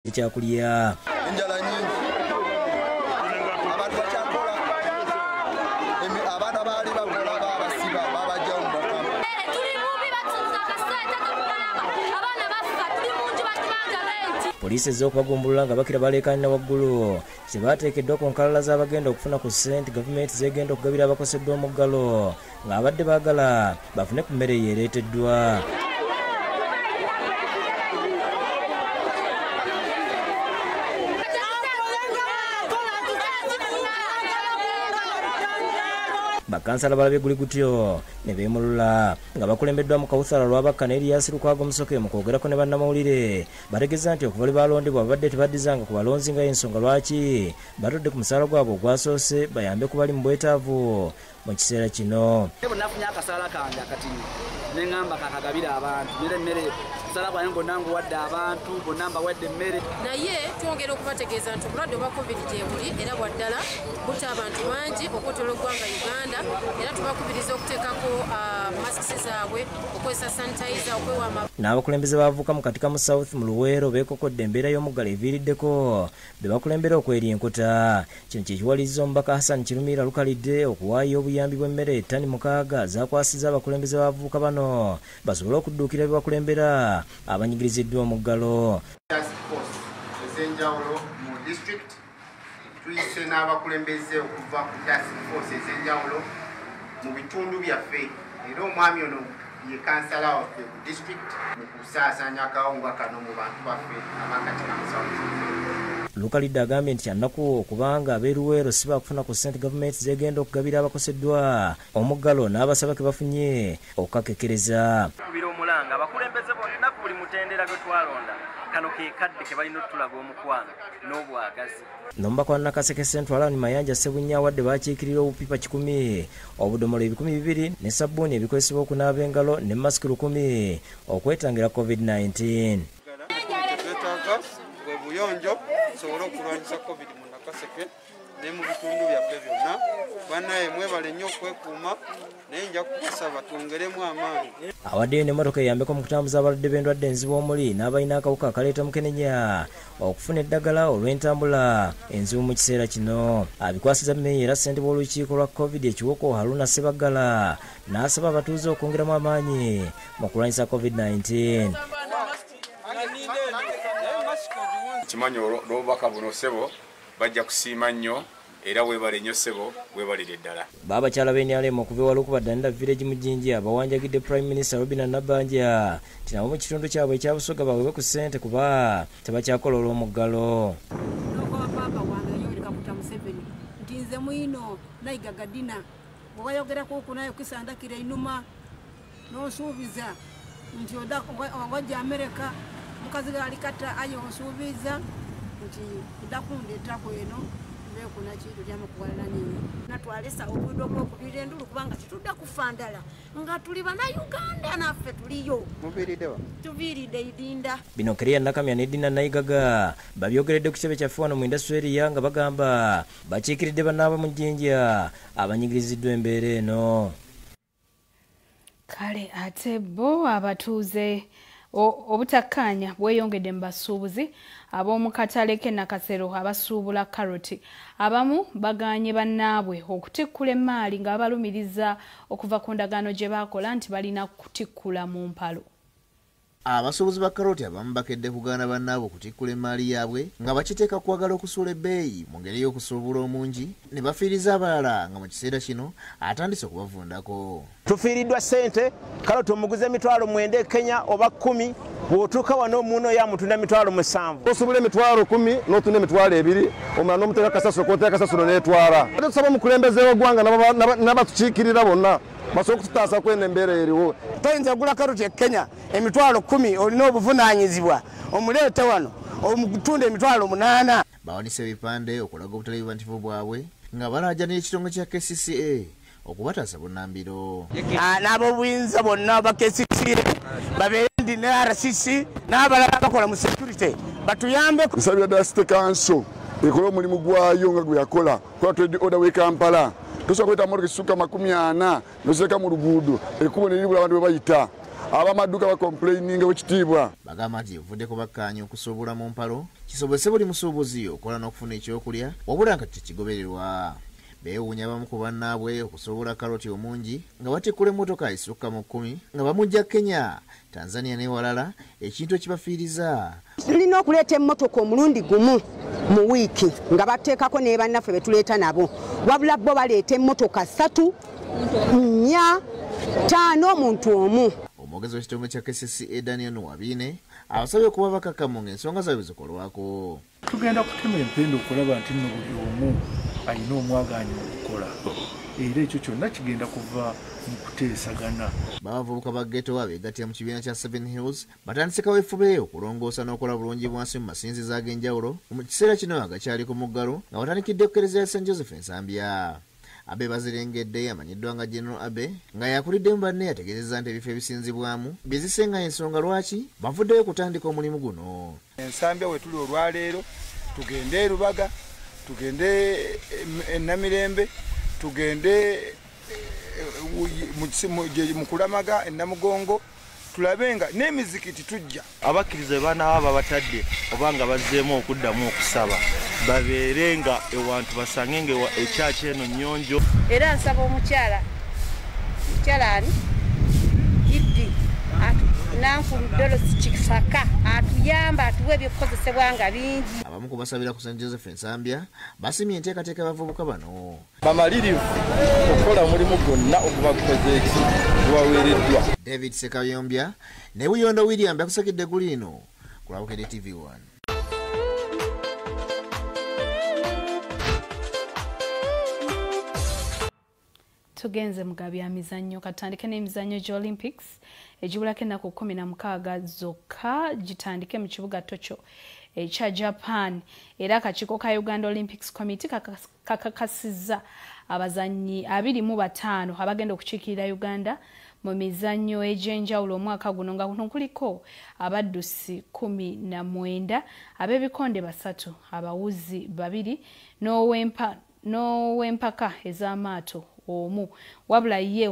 Ekyakulya. Enjala nyingi, abantu bakyakola, abaana baali bakola babasiba babajja mu makampa. Tuli bubi, batuza akasente tetukalaba, abaana bafa, tuli mu nju batubanja renti. Poliisi ezze okubagumbulula nga bakira baleekaanira waggulu tebateekeddwa ku nkalala z'abagenda okufuna ku ssente gavumenti zegenda okugabira abakoseddwa omuggalo ng'abadde baagala bafune ku mmere eyeereeteddwa. Bakansala balabye guli gutyo ne beemulula nga bakulembeddwa mu Kawusala Lwabaka ne Erias Lukwago Musoke. Mu kwogerako ne bannamawulire bategeeza nti okuva lwe balondebwa babadde tebaddizanga ku balonzi nga y'ensonga lwaki batudde ku musaala gwabwe ogwasoose bayambe ku bali mu bwetaavu mu kiseera kino. Nafunye akasaala kange akatini ne ŋŋamba kakagabira abantu nera emmere, omusaala gwange gwonna nguwadde abantu bonna, mbawadde emmere. Naye twongera okubategeeza nti obulwadde obwa COVID gye buli era bwa ddala, butta abantu bangi okwetooloola eggwanga Uganda, era tubakubiriza okuteekako masks zaabwe, okukozesa sanitizer, okwewa. N'abakulembeze b'abavubuka mu Katikamu South mu Luweero beekokodde embeera y'omuggalo eviiriddeko be bakulembera okwerya enkota. Kino kye kiwaliriza omubaka Hassan Kirumira Lukalidde okuwaayo obuyambi bw'emmere ettani 6 zakwasizza abakulembeze b'abavubuka bano basobole okudduukira be bakulembera abanyigiriziddwa omuggalo. Task force ez'enjawulo mu district, tuyise n'abakulembeze okuva ku task force ez'enjawulo mu bitundu byaffe, era omwami ono ye kansala waffe ku district mu kusaasaanya akawunga kano mu bantu baffe ab'Akatikamu South. Lukalidde agambye nti kyannaku okubanga ab'e Luweero si baakufuna ku ssente gavumenti zegenda okugabira abakoseddwa omuggalo, n'abasaba ke bafunye okukakekkereza. Kubira omulanga abakulembeze bonna ku buli mutendera gwe twalonda, kano ke kadde ke balina otulaga omukwano n'obwagazi. N'omubaka wa Nakaseke Central Alan Mayanja Ssebunya awadde bakiikirira obupipa 100, obudomola 2000 ne sabbuuni ebikozesebwa okunaaba engalo ne masiki 1000 okwetangira COVID-19. Twetaaga bwe buyonjo tusobole okulwanyisa COVID mu Nakaseke ne mu bitundu byaffe byonna. Bannaye mwebale nnyo okwekuuma, naye nja kubasaba twongeremu amaanyi. Awaddeyo n'emmotoka eyambeko mu kutambuza abalwadde b'endwadde enzibu omuli n'abalina akawuka akaleeta mukenenya okufuna eddagala olw'entambula enzibu mu kiseera kino. Abikwasiza mmeeya era ssentebe w'olukiiko lwa COVID ekiwoko Haruna Ssebaggala n'asaba abatuuze okwongeramu amaanyi mu kulwanyisa COVID-19. Kimanyi olw'obubaka buno ssebo bajja kusiima nnyo, era weebale nnyo ssebo, weebalire ddala. Baabakyala b'NRM okuva ewala okuba Danida Village mu Jinja bawanjagidde Prime Minister Robinah Nabbanja nti nabo mu kitundu kyabwe ekya Busoga baweebwe ku ssente kuba tebakyakola olw'omuggalo. Nokoba paapa wange Yoweri Kaguta Museveni nti nze mwino Nayiga Gadina bwewayogerako okunayo kisandakira einuma n'onsuubiza nti wajja Amerika mukazi galikata, aye onsuubiza nti odda kundeetako eno mbeeko kintu lyamukuwalana nini. Natwalesa obudde obwokubirira endulu kubanga tetudda kufa ndala nga tuli bannayuganda, naffe tuliyo. Muviiridde wa? Tuviiridde Idinda. Bino Keria Nakamya ne Dina Nayigaga babyogeredde ku kitebe kyaffe wano mu industry area nga bagamba bakiikiridde bannaabwe mu Jinja abanyigiriziddwa embeera eno. Kale ate bo abatuuze, obutakkaanya bweyongedde mu basuubuzi ab'omu katale k'e Nakasero abasuubula karoti. Abamu bagaanye bannaabwe okutikkula emaali nga babalumiriza okuva ku ndagaano gye baakola nti balina kutikkula mu mpalo. Abasuubuzi ba karoti abamu bakedde kugaana bannaabwe okutikkula emaali yaabwe nga bakiteeka kwagala okusuula ebbeeyi mu ngeri y'okusuubula omungi ne bafiiriza abalala, nga mu kiseera kino atandise okubavundako. Tufiiriddwa ssente, karoti omuguze 90,000 e Kenya oba 10, bw'otuuka wano omuno yamutunda 70,000. Osuubula 10,000 n'otunda 20,000, omulala n'omuteeka kasasiro, kw'oteeka kasasiro n'etwala. Ate tusaba omukulembeze w'eggwanga n'abatukiikirira bonna basobole okututaasa kweno embeera eriwo. Toyinza kugula karoti e Kenya 10,000, olina obuvunaanyizibwa omuleete wano omutunda 80,000. Bawanise ebipande okulaga obutali bumativu bwabwe nga balaajanira ekitongole kya KCCA okubataasa bunnambiro. N'ab'obuyinza bonna ba KCCA babeere ndi ne RCC n'abalala abakola mu security batuyambe. Nsabira ddala City Council ekole omulimu gwayo nga gwe yakola kola trade order w'e Kampala. Tosobola kuleeta mmotoka esukka 40 n'oziteeka mu luguudo, ekkubo ne liribula abantu bwe bayita. Abamaduuka bakomplaininga wekitiibwa. Bagamba nti ovuddeko bakkaanya okusuubula mu mpalo kisobozese buli musuubuzi okukola n'okufuna ekyokulya, wabula nga tekigobererwa. Beewuunya abamu ku bannaabwe okusuubula kaloti omungi nga batikkula emmotoka esukka mu 10 nga bamujja Kenya, Tanzania n'ewalala, ekintu ekibafiiriza. Tulina okuleeta emmotoka omulundi gumu mu wiiki nga bateekako ne bannaffe be tuleeta nabo, wabula bo baleeta emmotoka 3, 4, 5 omuntu omu. Omwogezi w'ekitongole kya KCCA Daniel Nuwabine abasabye okuba bakakkamu ng'ensonga zaabwe zikolwako. Tugenda kutema empenda okulaba nti nno buli omu alina omwagaanya okukola, era ekyo kyonna kigenda kuva mu kuteesagana. Babavubuka ba ghetto abeegattira mu kibiina kya Seven Hills batandise kaweefube okulongoosa n'okola bulungi bwansi mu masinzizo ag'enjawulo mu kiseera kino agakyali ku muggalo nga batandikidde ku kereziya ya St Joseph Ensambya. Abe Bazirengedde amanyiddwa nga General Abe nga yakuliddemu banne yategeezezza nti ebifo ebisinzibwamu bizisenga ensonga lwaki bavuddeyo okutandika omulimu guno. Ensambya we tuli olwaleero tugende e Rubaga, tugende e Namirembe, tugende mu Kulamaga e Namugongo, tulabe nga n'emizikiti tujja. Abakkiriza banaaba babatadde oba nga bazzeemu okuddamu okusaba babeere nga ewantu basange nga ekyaki eno nnyonjo. Era nsaba omukyala ani Iddi Nankulu Dorothy Kisaka atuyamba atuwe ebyokukozesebwa nga bingi. Abamu ku basabira ku St Joseph Ensambya basimye enteekateeka y'abavubuka bano. Bamalirivu okukola omulimu gwonna oguba gukoze eki gubaweereddwa. David Sekayombya ne Buyondo William bakusakidde gulino ku Lwabukede TV1. Tugenze mu gabya mizannyo, katandike n'emizannyo gy'Olympics Olympics egiwulako ennaku 16 zokka gitandike mu kibuga Tokyo ekya Japan. Era akakiiko ka Uganda Olympics Committee kakakasizza abazannyi 25 abagenda okukiikirira Uganda mu mizannyo egy'enjawulo omwaka guno, nga kuno kuliko abaddusi 19, ab'ebikonde 3, abawuzi 2 n'ow'empaka ez'amaato omu. Wabula ye